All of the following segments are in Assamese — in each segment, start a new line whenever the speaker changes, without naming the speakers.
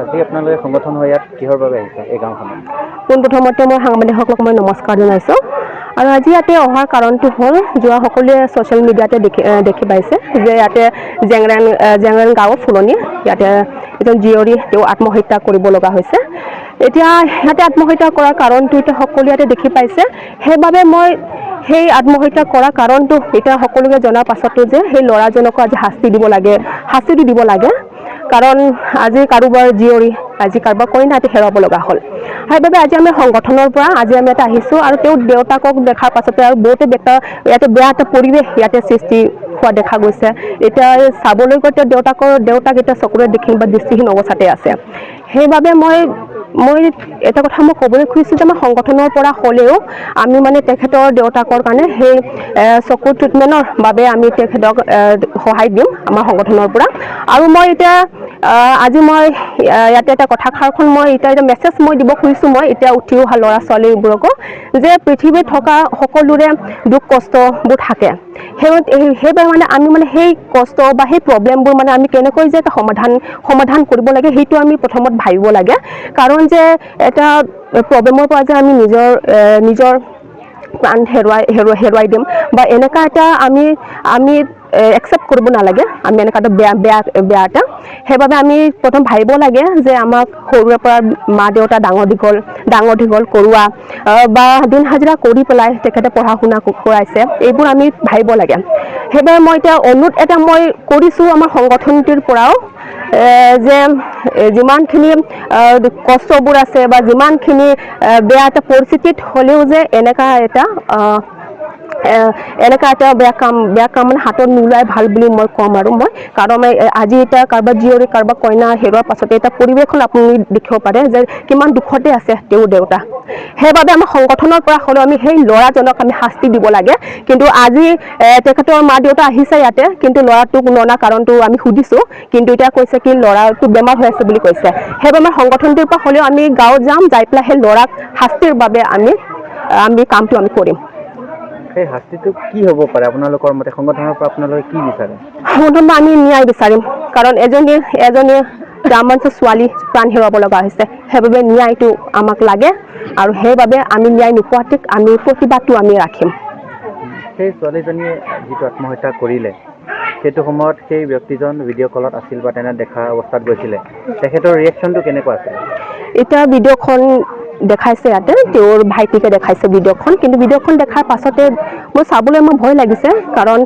আজি আপোনালোকে সংগঠন হৈ ইয়াত কিহৰ বাবে আহিছে এই গাঁওখনত?
পোনপ্ৰথমতে মই সাংবাদিকসকলক মই নমস্কাৰ জনাইছোঁ আৰু আজি ইয়াতে অহাৰ কাৰণটো হ'ল, যোৱা সকলোৱে ছ'চিয়েল মিডিয়াতে দেখি পাইছে যে ইয়াতে জেংৰেন গাঁৱৰ ফুলনি ইয়াতে এজন জীয়ৰী, তেওঁ আত্মহত্যা কৰিব লগা হৈছে। এতিয়া ইয়াতে আত্মহত্যা কৰাৰ কাৰণটো এতিয়া সকলোৱে ইয়াতে দেখি পাইছে। সেইবাবে মই সেই আত্মহত্যা কৰা কাৰণটো এতিয়া সকলোকে জনাৰ পাছতো যে সেই ল'ৰাজনকো আজি শাস্তি দিব লাগে, শাস্তিটো দিব লাগে। কাৰণ আজি কাৰোবাৰ জীয়ৰী, আজি কাৰোবাৰ কইনা আজি হেৰুৱাব লগা হ'ল। সেইবাবে আজি আমি সংগঠনৰ পৰা আজি আমি ইয়াতে আহিছোঁ আৰু তেওঁৰ দেউতাকক দেখাৰ পাছতে আৰু বহুতে বেটা ইয়াতে বেয়া এটা পৰিৱেশ ইয়াতে সৃষ্টি হোৱা দেখা গৈছে। এতিয়া চাবলৈ গৈ তেওঁ দেউতাক এতিয়া চকুৰে দেখিম বা দৃষ্টিহীন অৱস্থাতে আছে। সেইবাবে মই এটা কথা মই ক'বলৈ খুজিছোঁ যে আমাৰ সংগঠনৰ পৰা হ'লেও আমি মানে তেখেতৰ দেউতাকৰ কাৰণে সেই চকুৰ ট্ৰিটমেণ্টৰ বাবে আমি তেখেতক সহায় দিম আমাৰ সংগঠনৰ পৰা। আৰু মই এতিয়া আজি মই ইয়াতে এটা কথাষাৰখন মই এতিয়া এটা মেছেজ মই দিব খুজিছোঁ, মই এতিয়া উঠি অহা ল'ৰা ছোৱালীবোৰকো যে পৃথিৱীত থকা সকলোৰে দুখ কষ্টবোৰ থাকে। সেইবাবে মানে আমি মানে সেই কষ্ট বা সেই প্ৰব্লেমবোৰ মানে আমি কেনেকৈ যে এটা সমাধান কৰিব লাগে, সেইটো আমি প্ৰথমত ভাবিব লাগে। কাৰণ যে এটা প্ৰব্লেমৰ পৰা যে আমি নিজৰ প্ৰাণ হেৰুৱাই দিম বা এনেকুৱা এটা আমি একচেপ্ট কৰিব নালাগে। আমি এনেকুৱা এটা বেয়া বেয়া বেয়া এটা, সেইবাবে আমি প্ৰথম ভাবিব লাগে যে আমাক সৰুৰে পৰা মা দেউতা ডাঙৰ দীঘল কৰোৱা বা দিন হাজিৰা কৰি পেলাই তেখেতে পঢ়া শুনা কৰাইছে, এইবোৰ আমি ভাবিব লাগে। সেইবাবে মই এতিয়া অনুৰোধ এটা মই কৰিছোঁ আমাৰ সংগঠনটোৰ পৰাও যে যিমানখিনি কষ্টবোৰ আছে বা যিমানখিনি বেয়া এটা পৰিস্থিতিত হ'লেও যে এনেকা এটা বেয়া কাম মানে হাতত নোলোৱাই ভাল বুলি মই ক'ম। আৰু মই কাৰণ মই আজি এতিয়া কাৰোবাৰ জীয়ৰী, কাৰোবাৰ কইনা হেৰুৱাৰ পাছতে এটা পৰিৱেশখন আপুনি দেখিব পাৰে যে কিমান দুখতে আছে তেওঁৰ দেউতা। সেইবাবে আমাৰ সংগঠনৰ পৰা হ'লেও আমি সেই ল'ৰাজনক আমি শাস্তি দিব লাগে। কিন্তু আজি তেখেতৰ মা দেউতা আহিছে ইয়াতে, কিন্তু ল'ৰাটোক ননা কাৰণটো আমি সুধিছোঁ, কিন্তু এতিয়া কৈছে কি ল'ৰাটো বেমাৰ হৈ আছে বুলি কৈছে। সেইবাবে আমাৰ সংগঠনটোৰ পৰা হ'লেও আমি গাঁৱত যাম, যাই পেলাই সেই ল'ৰাক শাস্তিৰ বাবে আমি কামটো আমি কৰিম।
সেই শাস্তিটো কি হ'ব পাৰে আপোনালোকৰ মতে? সংগঠনৰ পৰা আপোনালোকে কি বিচাৰে?
প্ৰথম আমি ন্যায় বিচাৰিম, কাৰণ এজনী গ্ৰামাঞ্চল ছোৱালী প্ৰাণ হেৰুৱাব লগা হৈছে। সেইবাবে ন্যায়টো আমাক লাগে আৰু সেইবাবে আমি ন্যায় নোপোৱাটোক আমি প্ৰতিবাদটো আমি ৰাখিম।
সেই ছোৱালীজনীয়ে যিটো আত্মহত্যা কৰিলে, সেইটো সময়ত সেই ব্যক্তিজন ভিডিঅ' কলত আছিল বা তেনে দেখা অৱস্থাত গৈছিলে, তেখেতৰ ৰিয়েকশ্যনটো কেনেকুৱা আছিল?
এতিয়া ভিডিঅ'খন দেখাইছে ইয়াতে, তেওঁৰ ভাইটিকে দেখাইছে ভিডিঅ'খন। কিন্তু ভিডিঅ'খন দেখাৰ পাছতে মই চাবলৈ মোৰ ভয় লাগিছে, কাৰণ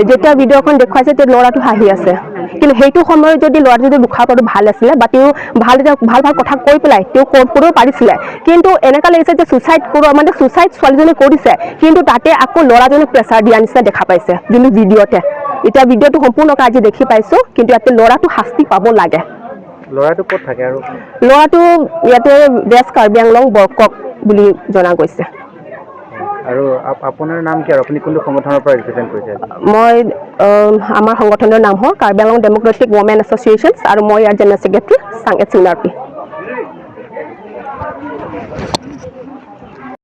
যেতিয়া ভিডিঅ'খন দেখুৱাইছে তেতিয়া ল'ৰাটো হাঁহি আছে। কিন্তু সেইটো সময়ত যদি ল'ৰাটো যদি দুখা পোৱাটো ভাল আছিলে বা তেওঁ ভাল এটা ভাল ভাল কথা কৈ পেলাই তেওঁ কৰিব পাৰিছিলে। কিন্তু এনেকুৱা লাগিছে যে ছুচাইড কৰোৱা মানে ছুচাইড ছোৱালীজনী কৰিছে, কিন্তু তাতে আকৌ ল'ৰাজনে প্ৰেছাৰ দিয়া নিচিনা দেখা পাইছে যোনটো ভিডিঅ'তে। এতিয়া ভিডিঅ'টো সম্পূৰ্ণকৈ আজি দেখি পাইছোঁ, কিন্তু ইয়াতে ল'ৰাটো শাস্তি পাব লাগে।
ল'ৰাটো ক'ত থাকে আৰু?
ল'ৰাটো ইয়াতে ৱেষ্ট কাৰ্বি আংলং বৰকক বুলি জনা গৈছে।
আৰু আপোনাৰ নাম কি আৰু আপুনি কোনটো সংগঠনৰ পৰা ৰিপ্ৰেজেণ্ট কৰিছে আজি?
মই আমাৰ সংগঠনৰ নাম হ'ল Karbi Anglong democratic women association আৰু মই ইয়াৰ জেনেৰেল ছেক্ৰেটাৰী চাংগেট চিনাৰ্পি।